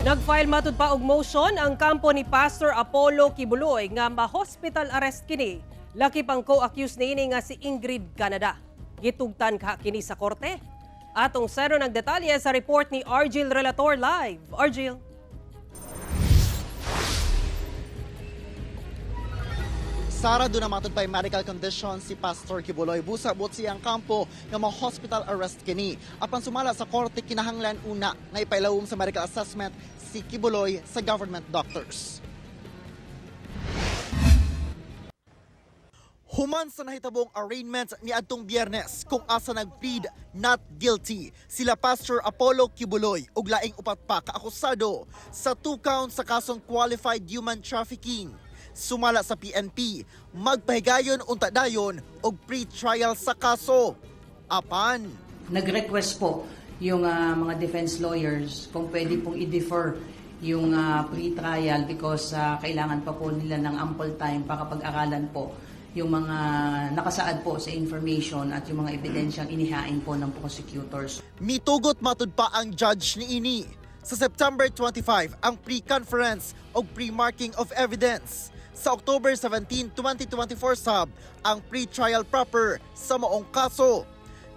Nag-file matud pa og motion ang kampo ni Pastor Apollo Quiboloy nga ma-hospital arrest kini. Lakip ang co-accused niini nga si Ingrid Canada. Gitugtan kaha kini sa korte. Atong saron ang detalye sa report ni Argil Relator live. Argil. Sara, duna matud pa'y medical condition si Pastor Quiboloy. Busa buot sa iyang kampo nga ma-hospital arrest kini. Apan sumala sa korte, kinahanglan una nga ipailawom sa medical assessment si Quiboloy sa government doctors. Human sa nahitabong arraignment ni adtong Biyernes kung asa nag-plead not guilty sila Pastor Apollo Quiboloy ug laing upat pa kaakusado sa two counts sa kasong qualified human trafficking. Sumala sa PNP, magpahigayon unta dayon og pre-trial sa kaso. Apan, Nag-request po yung mga defense lawyers kung pwede pong i-defer yung pre-trial because kailangan pa po nila ng ample time para pag-aralan po yung mga nakasaad po sa information at yung mga ebidensyang inihain po ng prosecutors. Mitugot matud pa ang judge ni ini. Sa September 25 ang pre-conference o pre-marking of evidence. Sa October 17, 2024 sab ang pre-trial proper sa maong kaso.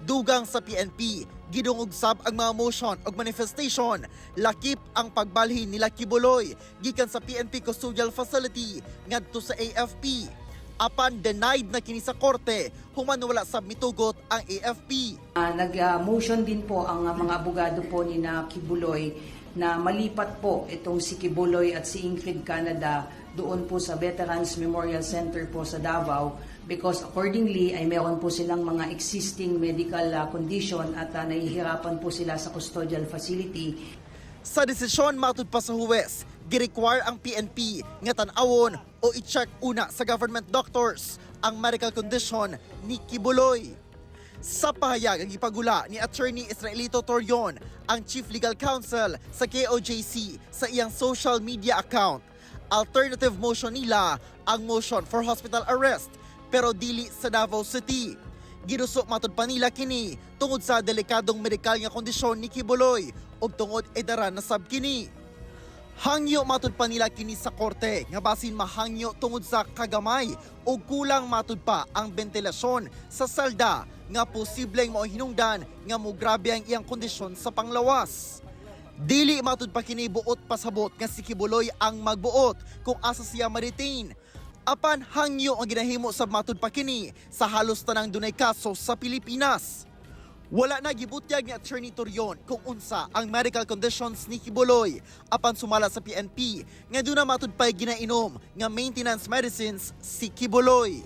Dugang sa PNP, gidungog sab ang mga motion ug manifestation, lakip ang pagbalhin nila Quiboloy gikan sa PNP custodial facility ngadto sa AFP. Apan denied na kini sa korte human wala sab mitugot ang AFP. Nag-motion din po ang mga abogado po ni na Quiboloy na malipat po itong si Quiboloy at si Ingrid Canada doon po sa Veterans Memorial Center po sa Davao because accordingly ay meron po silang mga existing medical condition at nahihirapan po sila sa custodial facility. Sa desisyon matud pa sa huwes, gi-require ang PNP nga tan-awon o i-check una sa government doctors ang medical condition ni Quiboloy. Sa pahayag ang ipagula ni Attorney Israelito Torion, ang Chief Legal Counsel sa KOJC, sa iyang social media account, alternative motion nila ang motion for hospital arrest pero dili sa Davao City. Giduso matud pa nila kini tungod sa delikadong medikal nga kondisyon ni Quiboloy ug tungod edaran na sab kini. Hangyo matud pa nila kini sa korte nga basin mahangyo tungod sa kagamay o kulang matud pa ang bentilasyon sa salda nga posibleng mao hinungdan nga mograbe ang iyang kondisyon sa panglawas. Dili matud pa kini buot pasabot nga si Quiboloy ang magbuot kung asa siya ma-detain. Apan hangyo ang ginahimo sa matud pa kini sa halos tanang dunay kaso sa Pilipinas. Wala na gibutyag ni Attorney Torion kung unsa ang medical conditions ni Quiboloy, apan sumala sa PNP nga duna matud pa'y ginainom nga maintenance medicines si Quiboloy.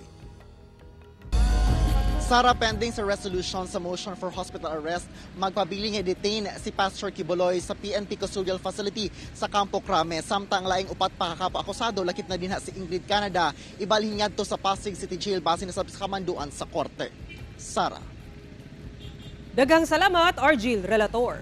Sara, pending sa resolution sa motion for hospital arrest, magpabili nga detain si Pastor Quiboloy sa PNP Custodial Facility sa Campo Crame. Samtang laing upat pa ka akusado, lakip na dinha si Ingrid Canada, ibalhin ngadto sa Pasig City Jail base na sa kamanduan sa korte. Sara. Daghang salamat, Argil Relator.